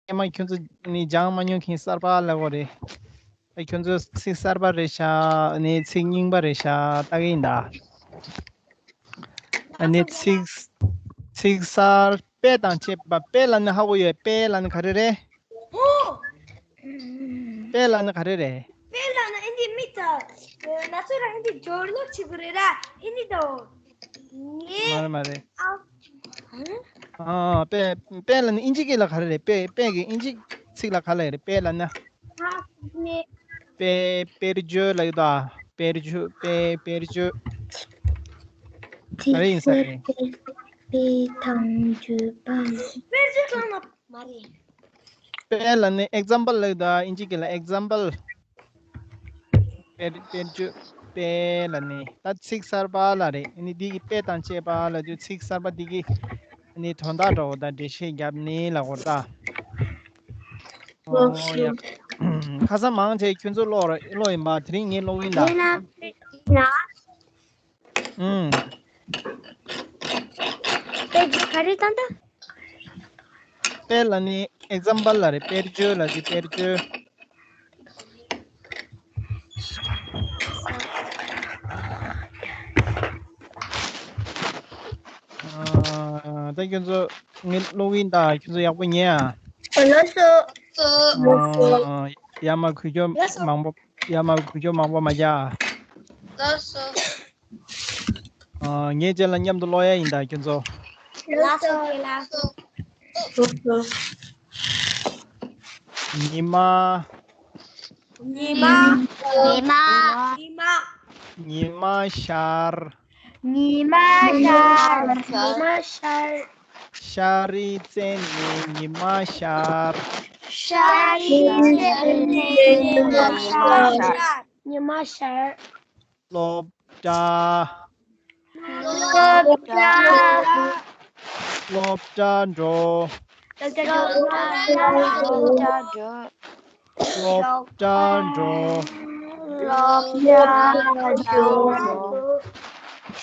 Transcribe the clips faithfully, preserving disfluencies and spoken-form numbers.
སྔོན་མ་ཁྱོད་ཚོ་ནི་སྦྱང་མ་མྱོང་མཁན་གསར་པ་ལབ་དགོས་རེད། ཨ་ཁྱོད་ཚོ་ཚིག་གསར་པ་རེད་ཤག་ནི་ཚིག་རྙིང་པ་རེད་ཤག་ལྟ་གི་ཡིན་ད། ཨ་ནི་ཚིག་ཚིག་གསར་དཔེ་དང་བཅས་པ། དཔེ་ལབ་ན་ཧ་གོ་ཡོད། དཔེ་ལབ་ན་ག་རེ་རེད། ཨོ། དཔེ་ལབ་ན་ག་རེ་རེད། དཔེ་ལབ་ན་ཨིན་ཇི་མི་ད། ང་ཚོ་ར་ཨིན་ཇི་སྦྱོར་ཀློག་བྱེད་དགོས་རེད་ར། ཨིན་ཇི་དང་། ངས། མ་རེད་མ་རེད། ཨ། ཨ། དཔེ་དཔེ་ལབ་ན་ཨིན་ཇི་སྐད་ལ་ག་རེ་རེད། དཔེ་དཔེ་གི་ཨིན་ཇི་ཚིག་ལ་ག་ལབ་རེད། དཔེ་ལབ་ན། ཨ་ནི། དཔེ་དཔེར་བརྗོད་ལབ་ཡོད་ད། དཔེར་བརྗོད། དཔེ་དཔེར་བརྗོད། ག་རེ་ཡིན་ས་རེད། དཔེ་དང་བརྗོད་པ། དཔེར་བརྗོད་གང་ལ་མ་རེད། དཔེ་ལབ་ནི་ཨེག་ཛམ་པལ་ལབ་ད། ཨིན་ཇི་སྐད་ལ་ཨེག་ཛམ་པལ། དཔེར་དཔེར་བརྗོད། དཔེ་ལབ་ནི་ད་ཚིག་གསར་པ་ལ་རེད། ཨ་ནི་འདི་གི་དཔེ་དང་བཅས་པ་ལབ་དུས་ཚིག་གསར་པ་འདི་གི་ཨ་ནི་དོན་དག་འདྲ་བོ་དང་འགྲེལ་བཤད་བརྒྱབ་ནི་ལབ་དགོས་ད། ཨོ་ཡ། ཁ་སང་མང་ཆེ་ཁྱོད་ཚོ་ཀློག་ར་ཀློག་ཡིན་པ། དེ་རིང་ངས་ཀློག་གི་ཡིན་ད། ཡིན་ན། ཨུམ། དཔེ་ག་རེ་བཏང་ད། དཔེ་ལབ་ནི་ཨེག་ཛམ་པལ་ལ་རེད། དཔེར་བརྗོད་ལབ་ཀྱི། དཔེར་བརྗོད། ཨ། ད་ཁྱོད་ཚོ་ངས་ཀློག་གི་ཡིན་ད། ཁྱོད་ཚོ་ཡག་པོ་ཉན་ཨ། ལགས་སོ། ཨ། ཡ་མ་གུས་སྐྱོ་མང་པོ། ཡ་མ་གུས་སྐྱོ་མང་པོ་མ་རྒྱག་ཨ། ལགས་སོ། ཨ། ངའི་རྗེས་ལ་མཉམ་དུ་ཀློག་ཡ་ཡིན་ད་ཁྱོད་ཚོ། ལགས་སོ། ལགས་སོ། ཉི་མ། ཉི་མ། ཉི་མ། ཉི་མ། ཉི་མ་ཤར། ཉི་མ་ཤར། ཉི་མ་ཤར། ཤར་རིའི་རྩེ་ནས་ཉི་མ་ཤར། ཤར་རིའི་རྩེ་ནས་ཉི་མ་ཤར། ཉི་མ་ཤར། སློབ་གྲྭ། སློབ་གྲྭ། སློབ་གྲྭ་འགྲོ། སློབ་གྲྭ་འགྲོ། སློབ་གྲྭ་འགྲོ། སློབ་གྲྭ་འགྲོ།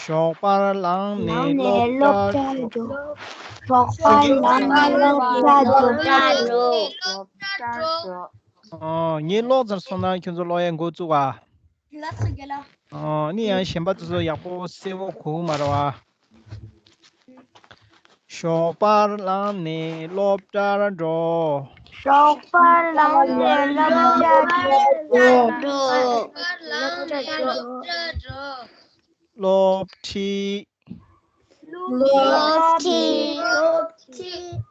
ཞོགས་པར་ལངས་ནས་སློབ་གྲྭར་འགྲོ། ཞོགས་པར་ལངས་ནས་སློབ་གྲྭར་འགྲོ། ཨོ། ངས་ཀློག་ཚར་སོང་ན་ཁྱོད་ཚོ་ཀློག་ཡ་འགོ་བཙུགས་ཨ། ལགས་སོ་རྒན་ལགས། ཨོ། ནི་ཡང་གཞན་པ་ཚོ་ཚོ་ཡག་པོ་གསལ་པོ་གོ་གི་མ་རེད་བ། ཞོགས་པར་ལངས་ནས་སློབ་གྲྭར་འགྲོ། ཞོགས་པར་ལངས་ནས་སློབ་གྲྭར་འགྲོ། སློབ་ཁྲིད། སློབ་ཁྲིད། སློབ་ཁྲིད།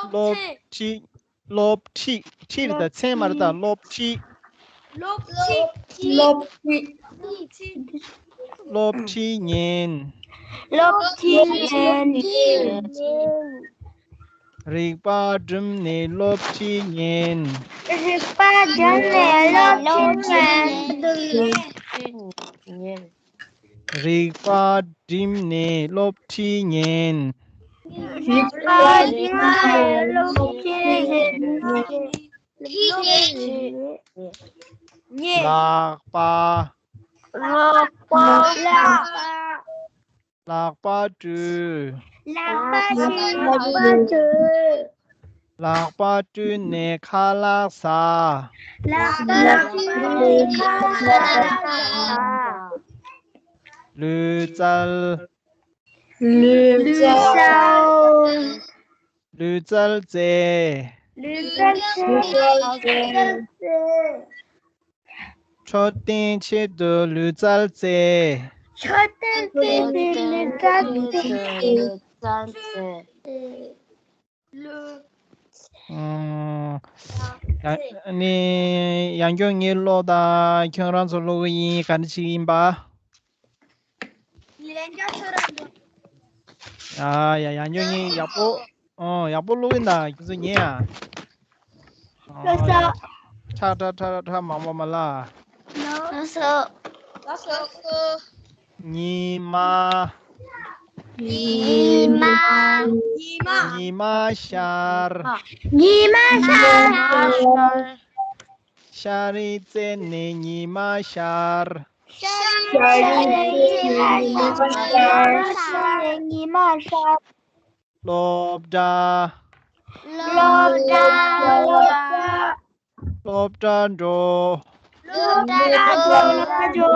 སློབ་ཁྲིད། སློབ་ཁྲིད། ཁྲིད་རེད་ད། མཚན་མ་རེད་ད། སློབ་ཁྲིད། སློབ་ཁྲིད། སློབ་ཁྲིད། སློབ་ཁྲིད་ཉན། སློབ་ཁྲིད་ཉན། རིག་པ་བསྒྲིམས་ནས་སློབ་ཁྲིད་ཉན། རིག་པ་བསྒྲིམས་ནས་སློབ་ཁྲིད་ཉན། རིག་པ་བསྒྲིམས་ནས་སློབ་ཁྲིད་ཉན། རིག་པ་བསྒྲིམས་ནས་སློབ་ཁྲིད་ཉན། ལག་པ། ལག་པ། ལག་པ་བཀྲུས། ལག་པ་བཀྲུས། ལག་པ་བཀྲུས་ནས་ཁ་ལག་ཟ། ལག་པ་བཀྲུས་ནས་ཁ་ལག་ཟ། ལུས་རྩལ། ལུས་རྩལ། ལུས་རྩལ་རྩེ། ལུས་རྩལ་རྩེ། འཕྲོད་བསྟེན་ཆེད་དུ་ལུས་རྩལ་རྩེ། འཕྲོད་བསྟེན་ཆེད་དུ་ལུས་རྩལ་རྩེ། ཨང་། ཡང་ནི་ཡང་སྐྱོན་ངས་ཀློག་དང་། ཁྱོད་རང་ཚོ་ཀློག་གི་ཡིན། ག་འདྲ་ཞིག་ཡིན་པ། ཡ་ཡ། ཡང་སྐྱོན་ངས་ཡག་པོ། ཨོ། ཡག་པོ་ཀློག་གི་ཡིན་ད། ཁྱོད་ཚོ་ཉན་ཨ། ཨོ། ཡ་ཡ། ཁྲ་ཁྲ་ཁྲ་ཁྲ་མང་པོ་མ་ལ། ལགས་སོ། ལགས་སོ། ཉི་མ། ཉི་མ། ཉི་མ་ཤར། ཉི་མ་ཤར། ཤར་རིའི་རྩེ་ནས་ཉི་མ་ཤར། ཤར་རིའི་རྩེ་ནས་ཉི་མ་ཤར། ཉི་མ་ཤར། སློབ་གྲྭ། སློབ་གྲྭ་སློབ་གྲྭ་སློབ་གྲྭ་འགྲོ། སློབ་གྲྭ་འགྲོ།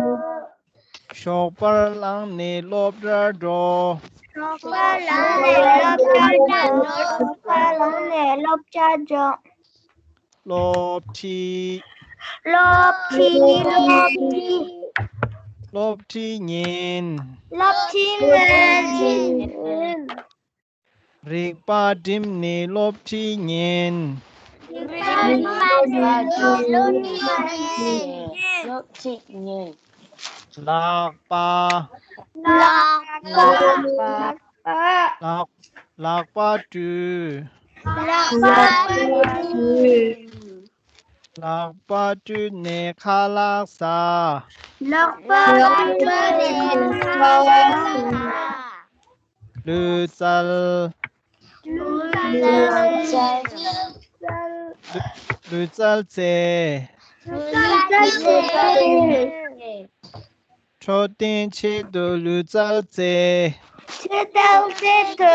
ཞོགས་པར་ལངས་ནས་སློབ་གྲྭར་འགྲོ། ཞོགས་པར་ལངས་ནས་སློབ་གྲྭར་འགྲོ། ཞོགས་པར་ལངས་ནས་སློབ་གྲྭར་འགྲོ། སློབ་ཁྲིད། སློབ་ཁྲིད། སློབ་ཁྲིད། སློབ་ཁྲིད་ཉན། སློབ་ཁྲིད་ཉན། རིག་པ་བསྒྲིམས་ནས་སློབ་ཁྲིད་ཉན། རིག་པ་བསྒྲིམས་ནས་སློབ་ཁྲིད་ཉན། སློབ་ཁྲིད་ཉན། ལག་པ། ལག་པ། ལག་ལག་པ་བཀྲུས། ལག་པ་བཀྲུས། ལག་པ་བཀྲུས་ནས་ཁ་ལག་ཟ། ལག་པ་བཀྲུས་ནས་ཁ་ལག་ཟ། ལུས་རྩལ། ལུས་རྩལ། ལུས་རྩལ་རྩེ། ལུས་རྩལ་རྩེ། འཕྲོད་བསྟེན་ཆེད་དུ་ལུས་རྩལ་རྩེ། འཕྲོད་བསྟེན་ཆེད་དུ་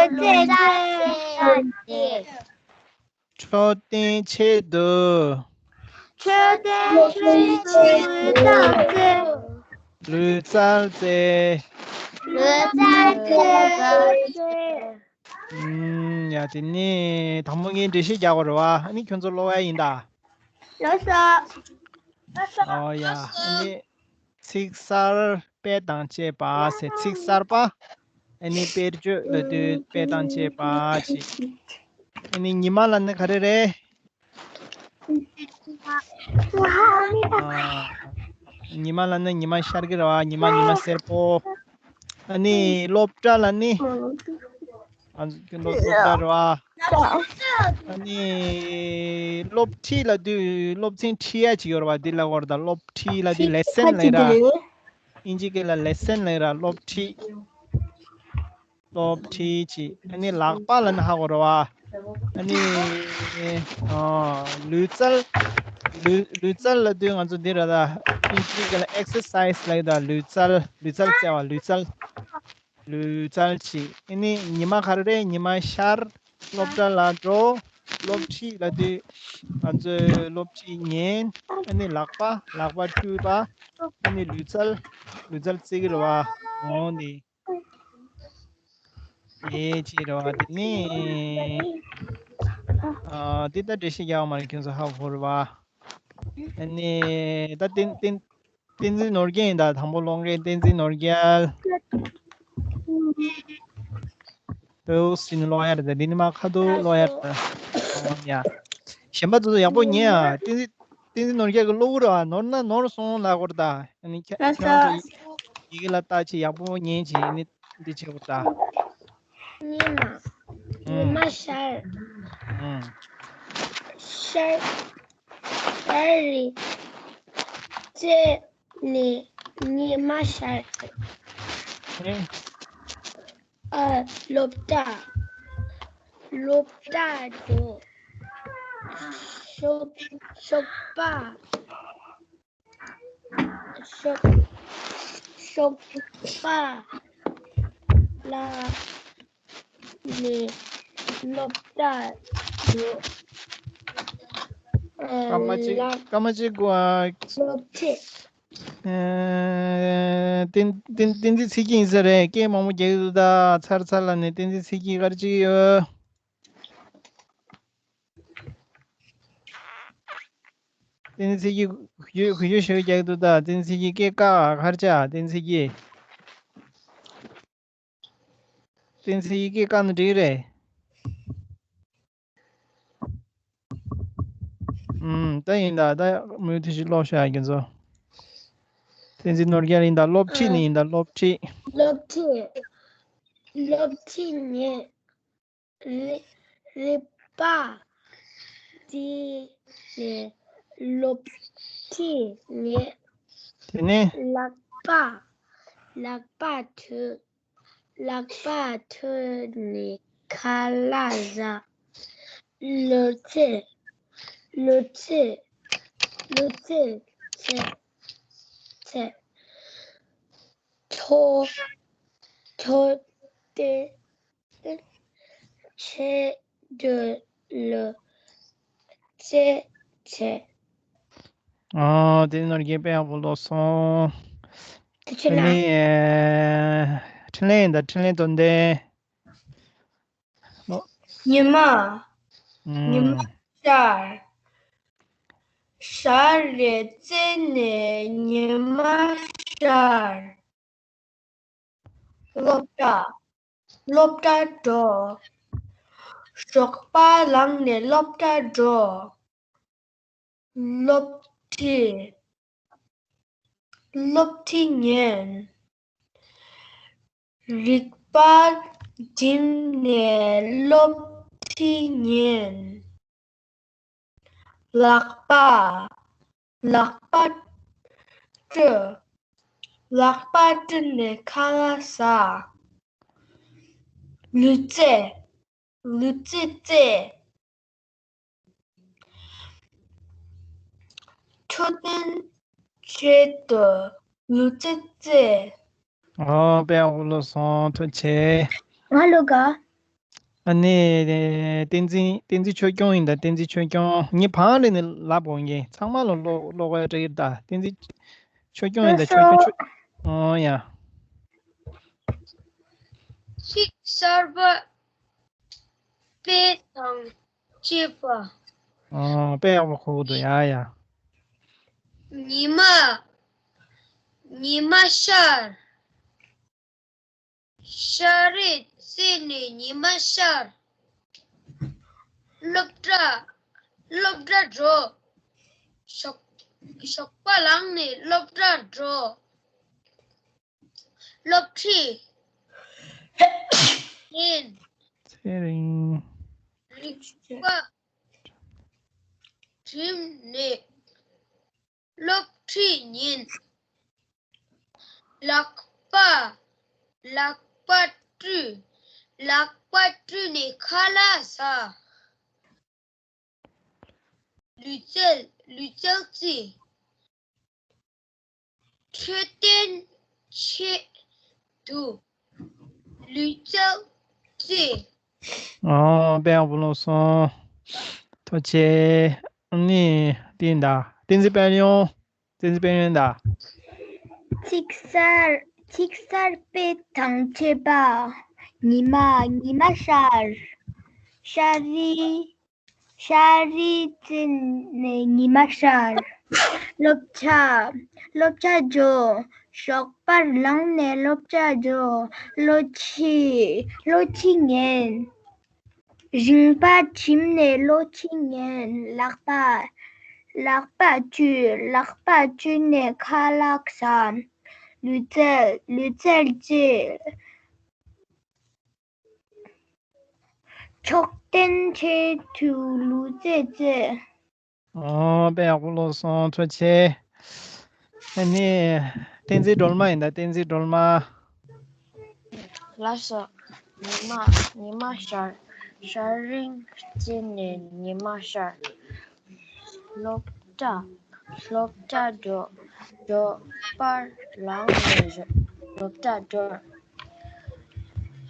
ལུས་རྩལ་རྩེ། འཕྲོད་བསྟེན་ཆེད་དུ། འཕྲོད་བསྟེན་ཆེད་དུ་ལུས་རྩལ་རྩེ། ལུས་རྩལ་རྩེ། ལུས་རྩལ་རྩེ། ཨུམ། ཡ། དེ་ནས་དང་པོ་ངས་འགྲེལ་བཤད་རྒྱག་དགོས་རེད་བ། ཨ་ནི་ཁྱོད་ཚོ་ཀློག་ཡ་ཡིན་ད། ལགས་སོ། ཨོ་ཡ། ཨ་ནི། ཚིག་གསར་དཔེ་དང་བཅས་པ་ཟེར། ཚིག་གསར་པ། ཨ་ནི་དཔེར་བརྗོད་ལབ་དུས་དཔེ་དང་བཅས་པ་ཞིག་ཨ་ནི་ཉི་མ་ལབ་ན་ག་རེ་རེད། ཨ། ཉི་མ་ལབ་ན་ཉི་མ་ཤར་གི་རེད་བ། ཉི་མ། ཉི་མ་སེར་པོ། ཨ་ནི་སློབ་གྲྭ་ལབ་ནི། ཨ། སློབ་སློབ་གྲྭ་རེད་བ། ཨ་ནི་སློབ་ཁྲིད་ལབ་དུས་སློབ་ཚན་ཁྲིད་ཡ་ཅིག་ཡོད་རེད་བ། འདི་ལབ་དགོས་རེད་ད། སློབ་ཁྲིད་ལབ་དུས་ལེ་སན་ལབ་ཡ་ར། ཨིན་ཇི་སྐད་ལ་ལེ་སན་ལབ་ཡ་ར། སློབ་ཁྲིད། སློབ་ཁྲིད་ཅིག་ཨ་ནི་ལག་པ་ལབ་ན་ཧ་གོ་རེད་བ། ཨ་ནི། ཨ། ལུས་རྩལ། ལུས་ལུས་རྩལ་ལབ་དུས་ང་ཚོ་འདི་ར་ད། ཨིན་ཇི་སྐད་ལ་ཨེག་སར་སའི་སི་ལབ་ཡ་ད། ལུས་རྩལ། ལུས་རྩལ་རྩེ་བ། ལུས་རྩལ། ལུས་རྩལ་ཅིག་ཨ་ནི་ཉི་མ་ག་རེ་རེད། ཉི་མ་ཤར། སློབ་གྲྭ་ལ་འགྲོ། སློབ་ཁྲིད་ལབ་དུས་ང་ཚོས་སློབ་ཁྲིད་ཉན། ཨ་ནི་ལག་པ། ལག་པ་བཀྲུས་པ། ཨ་ནི་ལུས་རྩལ། ལུས་རྩལ་རྩེ་གི་རེད་བ། འོ་ནི། ཨེ་ཅི་རེད་བ། དེ་ནི། ཨ། འདི་ད་འགྲེལ་བཤད་རྒྱག་མ་རེད། ཁྱོད་ཚོ་ཧ་གོ་རེད་བ། ཨ་ནི་ད་བསྟན་བསྟན་བསྟན་འཛིན་ནོར་རྒྱལ་ཡིན་ད། དང་པོ་ཀློག་མཁན་བསྟན་འཛིན་ནོར་རྒྱལ། ཏོག་ཙམ་ཀློག་ཡ་རེད་ད། འདི་ནི་མ་ཁ་ཐུག་ཀློག་ཡ་རེད་ད། ཡ། གཞན་པ་ཚོ་ཚོ་ཡག་པོ་ཉན་ཨ། བསྟན་འཛིན་བསྟན་འཛིན་ནོར་རྒྱལ་གྱི་གློག་ར་ནོར་ན་ནོར་སོང་ལབ་དགོས་རེད་ད། ཨ་ནི་ཁྱེད་ཁྱེད་རང་ཚོ་ཡི་གེ་ལ་ལྟ་ཅིག་ཡག་པོ་ཉན་ཅིག་ཨ་ནི་འདི་བྱེད་དགོས་རེད་ད། ཉི་མ། ཉི་མ་ཤར། ཨུམ། ཤར། ཤར་རི་རྩེ་ནས་ཉི་མ་ཤར། ཨེ། ཨ། སློབ་གྲྭ། སློབ་གྲྭ་འགྲོ། ཞོགས་ཞོགས་པ། ཞོགས་ཞོགས་པ་ལ་ནས་སློབ་གྲྭ་འགྲོ། ཨ། སྐར་མ་གཅིག་ལག་སྐར་མ་གཅིག་གོ་ཨ། སློབ་ཁྲིད། ཨ། བསྟན་བསྟན་བསྟན་འཛིན་ཚེ་སྐྱིད་ཡིན་ས་རེད། སྐད་མང་པོ་རྒྱག་གི་འདུག་ད། ཚར་ཚར་ལ་ནས་བསྟན་འཛིན་ཚེ་སྐྱིད་ག་རེ་བྱེད་ཀྱི་ཡོད། བསྟན་འཛིན་ཚེ་སྐྱིད་གུས་གུས་ཞུ་རྒྱག་གི་འདུག་ད། བསྟན་འཛིན་ཚེ་སྐྱིད་སྐད་བཀག་ག་རེ་བྱ། བསྟན་འཛིན་ཚེ་སྐྱིད། བསྟན་འཛིན་ཚེ་སྐྱིད་སྐད་བཀག་ན་འགྲིག་རེད། ཨུམ། ད་ཡིན་ད། ད་མུ་མཐུད་ཞིག་ཀློག་ཤོག་ཨ། ཁྱེད་ཚོ། བསྟན་འཛིན་ནོར་རྒྱལ་ཡིན་ད། སློབ་ཁྲིད་ནི་ཡིན་ད། སློབ་ཁྲིད། སློབ་ཁྲིད། སློབ་ཁྲིད་ནི། རི་རི་པ་དེ་ནས་སློབ་ཁྲིད་ནས། དེ་ནས། ལག་པ། ལག་པ་ཐོ། ལག་པ་ཐོ་ནས་ཁ་ལག་ཟ། ལུས་རྩལ། ལུས་རྩལ། ལུས་རྩལ་རྩེ། རྩེ། འཕྲོད། འཕྲོད་བསྟེན་ཆེད་ de le tse tse. ཨོ། དེ་ནོར་གྱི་དཔེ་ཡག་པོ་ཀློག་སོང་། དེ་ཆེ་ན། ཨ་ནི། ཨེ། འཕྲིན་ལས་ཡིན་ད། འཕྲིན་ལས་དོན་ལྡན། ཉི་མ། ཉི་མ་ཤར། ཞག་རེ་རྩེ་ནས་ཉི་མ་ཤར། སློབ་གྲྭ། སློབ་གྲྭ་འགྲོ། ཞོགས་པ་ལངས་ནས་སློབ་གྲྭ་འགྲོ། སློབ་ཁྲིད། སློབ་ཁྲིད་ཉན། རིག་པ་སྒྲིམ་ནས་སློབ་ཁྲིད་ཉན། ལག་པ། ལག་པ་བཀྲུ། ལག་པ་བཀྲུས་ནས་ཁ་ལག་ཟ། ལུས་རྩལ། ལུས་རྩལ་རྩེ། འཕྲོད་བསྟེན་ཆེད་དུ་ལུས་རྩལ་རྩེ། ཨོ། དཔེ་ཡག་པོ་ཀློག་སོང་། ཐུགས་རྗེ་ཆེ། ང་ཀློག་ག་ཨ་ནི། བསྟན་འཛིན། བསྟན་འཛིན་ཆོས་སྐྱོང་ཡིན་ད། བསྟན་འཛིན་ཆོས་སྐྱོང་། ངས་བང་རེ་ནས་ལབ་འོང་གི། ཚང་མ་ལ་ཀློག་ཀློག་པའི་སྤྲད་ཀྱི་རེད་ད། བསྟན་འཛིན་ཆོས་སྐྱོང་ཡིན་ད། ཆོས་སྐྱོང་། ཆོས། ཨོ་ཡ། ཚིག་གསར་པ་དཔེ་དང་བཅས་པ། ཨོ། དཔེ་ཡག་པོ་གོ་གི་འདུག་ཡ་ཡ། ཉི་མ། ཉི་མ་ཤར། ཞག་རེ་རྩེ་ནས་ཉི་མ་ཤར། སློབ་གྲྭ། སློབ་གྲྭ་འགྲོ། ཞོགས། ཞོགས་པ་ལངས་ནས་སློབ་གྲྭ་འགྲོ། སློབ་ཁྲིད་ཉན། ཚེ་རིང་། རིག་པ་སྒྲིམ་ནས་སློབ་ཁྲིད་ཉན། ལག་པ། ལག་པ་བཀྲུ། ལག་པ་བཀྲུས་ནས་ཁ་ལག་ཟ། ལུས་རྩལ། ལུས་རྩལ་རྩེ། འཕྲོད་བསྟེན་ཆེད་དུ་ལུས་རྩལ་རྩེ། ཨོ། དཔེ་ཡག་པོ་ཀློག་སོང་། ཐུགས་རྗེ་ཆེ། ཨ་ནི་དེ་ཡིན་ད། བསྟན་འཛིན་དཔལ་ཡོན། བསྟན་འཛིན་དཔལ་ཡོན་ད། ཚིག་གསར། ཚིག་གསར་དཔེ་དང་བཅས་པ། ཉི་མ། ཉི་མ་ཤར། ཤར་རི། ཤར་རི་རྩེ་ནས་ཉི་མ་ཤར། སློབ་གྲྭ། སློབ་གྲྭ་འགྲོ། ཞོགས་པར་ལངས་ནས་སློབ་གྲྭ་འགྲོ། སློབ་ཁྲིད། སློབ་ཁྲིད་ཉན། རིམ་པ་བསྒྲིམས་ནས་སློབ་ཁྲིད་ཉན། ལག་པ། ལག་པ་བཀྲུ། ལག་པ་བཀྲུས་ནས་ཁ་ལག་ཟ། ལུས་རྩལ། ལུས་རྩལ་རྩེ། འཕྲོད་བསྟེན་ཆེད་དུ་ལུས་རྩལ་རྩེ། ཨོ། དཔེ་ཡག་པོ་ཀློག་སོང་། ཐུགས་རྗེ་ཆེ། ཨ་ནི་བསྟན་འཛིན་སྒྲོལ་མ་ཡིན་ད། བསྟན་འཛིན་སྒྲོལ་མ། ལགས་སོ། ཉི་མ། ཉི་མ་ཤར། ཤར་རི་རྩེ་ནས་ཉི་མ་ཤར། སློབ་གྲྭ། སློབ་གྲྭ་འགྲོ། ཞོགས་པར་ལངས་ནས་སློབ་གྲྭ་འགྲོ།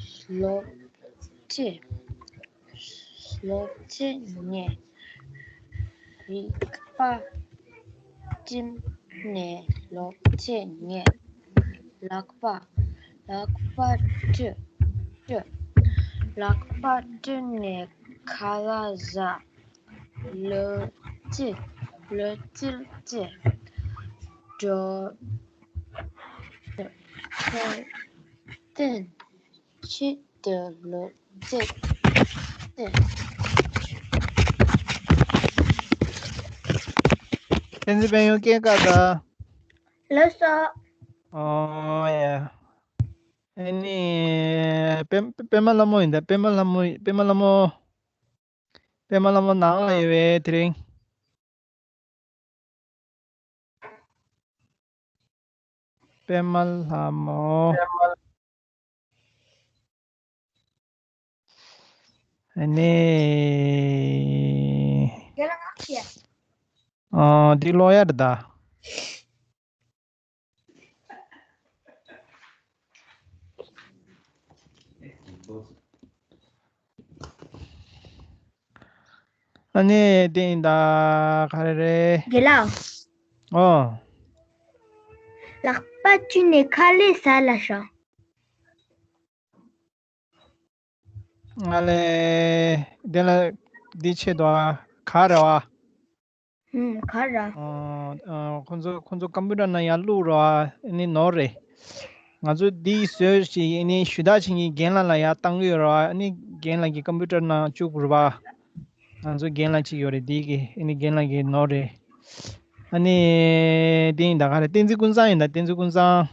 སློབ་ཁྲིད། སློབ་ཁྲིད་ཉན། རིག་པ་བསྒྲིམས་ནས་སློབ་ཁྲིད་ཉན། ལག་པ། ལག་པ་བཀྲུ། བཀྲུ། ལག་པ་བཀྲུས་ནས་ཁ་ལག་ཟ། ལུས་རྩལ། ལུས་རྩལ་རྩེ། འགྲོ། འཕྲོད་བསྟེན་ཆེད་དུ་ལུས་རྩལ་རྩེ། བསྟན་འཛིན་དཔལ་ཡོན་སྐད་བཀག་དང་། ལགས་སོ། ཨོ་ཡ། ཨ་ནི་པད། པད་མ་ལྷ་མོ་ཡིན་ད། པད་མ་ལྷ་མོ། པད་མ་ལྷ་མོ། པད་མ་ལྷ་མོ་ནང་ལ་ཡོད་པས་དེ་རིང་། པད་མ་ལྷ་མོ། ཨ་ནི། ཨ། འདི་ཀློག་ཡ་རེད་ད། ཨ་ནི་དེ་ཡིན་ད་ག་རེ་རེད། རྒན་ལགས། ཨོ། ལག་པ་བཀྲུས་ནས་ཁ་ལག་ཟ་ལབ་ཤག་ང་ལས་དེ་ལ་འདི་ཆེད་དུ་ག་རེ་བ། ཧུམ། ག་རེ། ཨ། ཨ། ཁོང་ཚོ་ཁོང་ཚོ་ཀམ་པུ་ཊར་ནང་ཡར་བླུགས་རོགས་ཨ། ཨ་ནི་ནོར་རེད། ང་ཚོ་འདི་བཟོས་ཤིག་ཨ་ནི་ཞུ་དག་བྱེད་མཁན་རྒན་ལགས་ལ་ཡར་བཏང་གི་ཡོད་རོགས་ཨ། ཨ་ནི་རྒན་ལགས་ཀྱིས་ཀམ་པུ་ཊར་ནང་བཅུག་དགོས་རེད་པ། ང་ཚོ་རྒན་ལགས་གཅིག་ཡོད་རེད་འདི་གི་ཨ་ནི་རྒན་ལགས་ཀྱི་ནོར་རེད། ཨ་ནི་དེ་ཡིན་ད་ག་རེ། བསྟན་འཛིན་ཀུན་བཟང་ཡིན་ད། བསྟན་འཛིན་ཀུན་བཟང་།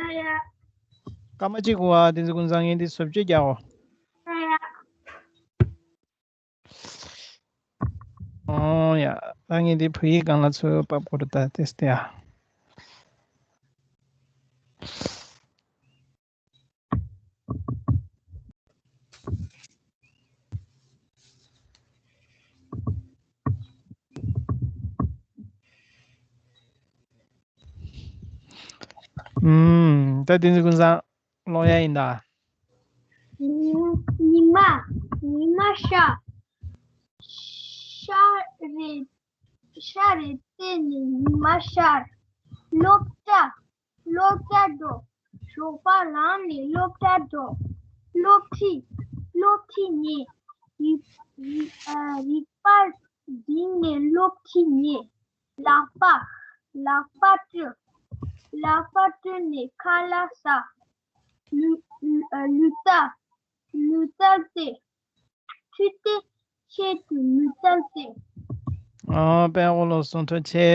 ཡ་ཡ། སྐར་མ་གཅིག་གོ་བ། བསྟན་འཛིན་ཀུན་བཟང་ངས་འདི་བཟོ་བཅོས་རྒྱག་གོ། ཡ་ཡ། ཨོ་ཡ། ད་ངས་འདི་བོད་ཡིག་སྒང་ལ་ཚུར་ཕབ་དགོས་རེད་ད། ཏེ་སྟེ་ཡ། ཨུམ། ད་བསྟན་འཛིན་ཀུན་བཟང་ཀློག་ཡ་ཡིན་ད། ཉི་ཉི་མ། ཉི་མ་ཤར། ཤར་རེད། ཤར་རེད་བལྟས་ནས་ཉི་མ་ཤར། སློབ་གྲྭ། སློབ་གྲྭ་འགྲོ། ཞོགས་པ་ལངས་ནས་སློབ་གྲྭ་འགྲོ། སློབ་ཁྲིད། སློབ་ཁྲིད་ནས་ཡིག་ཡིག་ཨ་ཡིག་པ་བྲིས་ནས་སློབ་ཁྲིད་ནས། ལག་པ། ལག་པ་བཀྲུ། ལག་པ་བཀྲུས་ནས་ཁ་ལག་ཟ། ལུས་ལུས་རྩལ། ལུས་རྩལ་ཏེ། ཆུ་ཏེ། ཆེད་དུ་ལུས་རྩལ་ཏེ། ཨོ། དཔལ་མགོན་ལགས་སོང་ཐུགས་རྗེ་ཆེ།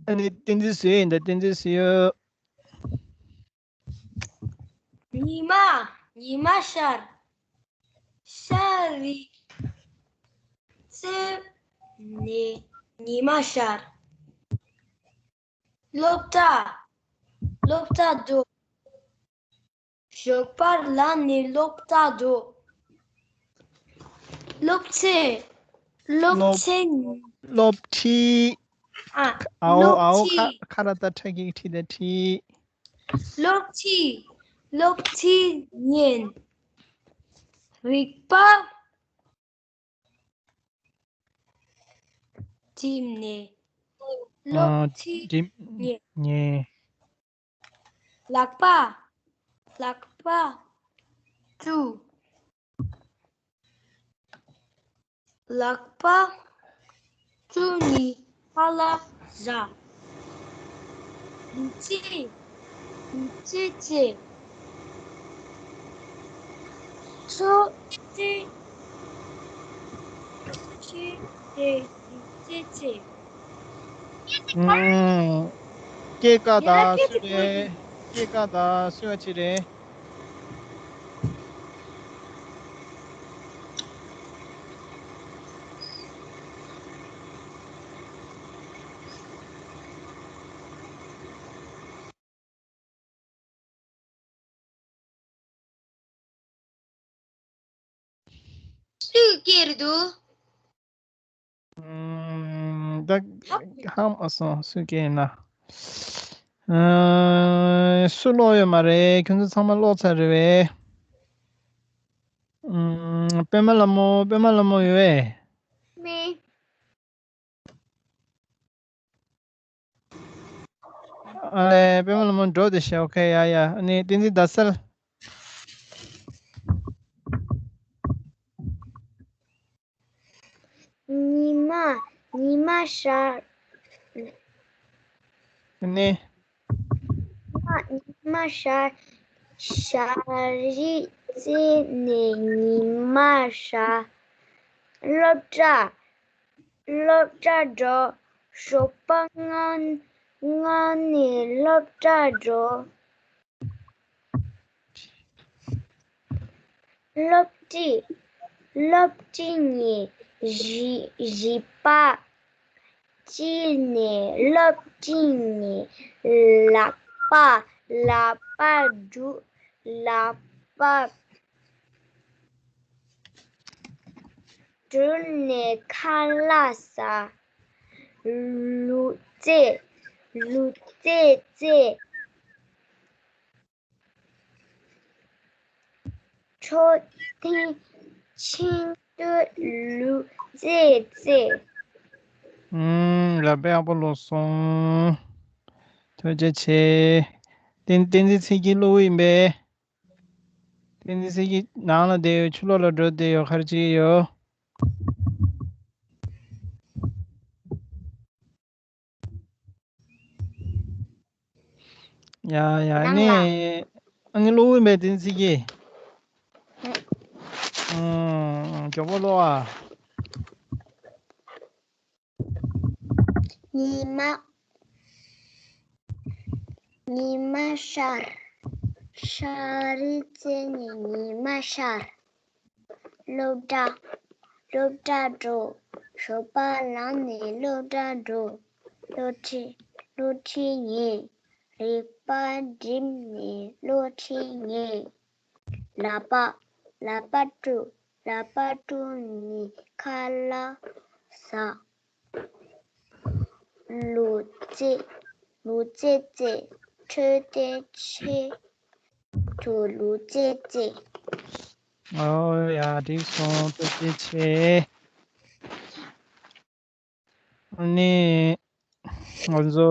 ཨ་ནི་བསྟན་འཛིན་བཟོས་ཡིན་ད། བསྟན་འཛིན་བཟོས་ཡོད། ཉི་མ། ཉི་མ་ཤར། ཤར་རེད་བལྟས་ནས་ཉི་མ་ཤར། སློབ་གྲྭ། སློབ་གྲྭ་འགྲོ། ཞོགས་པར་ལངས་ནས་སློབ་གྲྭ་འགྲོ། སློབ་ཚན། སློབ་སློབ་ཚན། སློབ་ཁྲིད། ཨ། ཨའོ་སློབ་ཨའོ། ཁ་ཁྲིད། ཁ་ར་ཏ་ཁྲ་གི་ཁྲིད་ད་ཁྲིད། སློབ་ཁྲིད། སློབ་ཁྲིད་ཉན། རིག་པ་བསྒྲིམས་ནས་སློབ་ཨ་ཁྲིད་བསྒྲིམས་ཉན། ཉན། ལག་པ། ལག་པ་བཀྲུ། ལག་པ་བཀྲུས་ནས་ཁ་ལག་ཟ། ལུས་རྩལ། ལུས་རྩལ་རྩེ། ཆུ་ཏེ། ཆུ་ཏེ། ལུས་རྩལ་རྩེ། ཨུམ། སྐྱེས་སྐར་དང་སུ་རེད། སྐྱེས་སྐར་དང་སུ་ཡ་ཅི་རེད། སུས་སྐྱེལ་འདུག་ཨུམ། ད་ཧ་མ་སོང་སུས་སྐྱེལ་ན། ཨ། སུ་ཀློག་ཡོད་མ་རེད། ཁྱོད་ཚོ་ཚང་མ་ཀློག་ཚར་རེད་པས། ཨུམ། པད་མ་ལྷ་མོ། པད་མ་ལྷ་མོ་ཡོད་པས། མེད། ཨ་ལས། པད་མ་ལྷ་མོ་འགྲོ་དེ་ཤེས། ཨོ་ཁེ། ཡ་ཡ། ཨ་ནི་བསྟན་འཛིན་ཟླ་གསལ། ཉི་མ། ཉི་མ་ཤར། ཨ་ནི། ཉི་མ། ཉི་མ་ཤར། ཤར་རེད་བལྟས་ནས་ཉི་མ་ཤར། སློབ་གྲྭ། སློབ་གྲྭ་འགྲོ། ཞོགས་པ་སྔ་སྔ་ནས་སློབ་གྲྭ་འགྲོ། སློབ་ཁྲིད། སློབ་ཁྲིད་ནས་བཞི་བཞི་པ། བཀྲུས་ནས་སློབ་ཁྲིད་ནས་ལག་པ། ལག་པ་བཀྲུ། ལག་པ་བཀྲུས་ནས་ཁ་ལག་ཟ། ལུས་རྩལ། ལུས་རྩལ་རྩེ། མཆོད་རྟེན་ཆེན་ ཏུ་ལུ་ཙེ་ཙེ། ཨུམ། ལག་པ་ཡག་པོ་བླུགས་སོང་། ཐུགས་རྗེ་ཆེ། བསྟན་བསྟན་འཛིན་ཚེ་སྐྱིད་བླུགས་ཡིན་པས། བསྟན་འཛིན་ཚེ་སྐྱིད་ནང་ལ་བསྡད་ཡོད། ཕྱི་ལོགས་ལ་འགྲོ་བསྡད་ཡོད། ག་རེ་བྱེད་ཀྱི་ཡོད། ཡ་ཡ། ཨ་ནི་ཨ་ནི་བླུགས་ཡིན་པས་བསྟན་འཛིན་ཚེ་སྐྱིད། ཨུམ། མགྱོགས་པོ་བླུགས་ཨ། ཉི་མ། ཉི་མ་ཤར། ཤར་རི་རྩེ་ནས་ཉི་མ་ཤར། སློབ་གྲྭ། སློབ་གྲྭ་འགྲོ། ཞོགས་པ་ལངས་ནས་སློབ་གྲྭ་འགྲོ། སློབ་ཁྲིད། སློབ་ཁྲིད་ཉན། རིག་པ་བསྒྲིམས་ནས་སློབ་ཁྲིད་ཉན། ལག་པ། ལག་པ་བཀྲུ། ལག་པ་བཀྲུས་ནས་ཁ་ལག་ཟ། ལུག་རྫི། ལུག་རྫི་རྫི། འཕྲོད་བསྟེན་ཆེད་དུ་ལུག་རྫི་རྫི། ཨོ་ཡ། འགྲིག་སོང་། ཐུགས་རྗེ་ཆེ། ཨ་ནི་ང་ཚོ།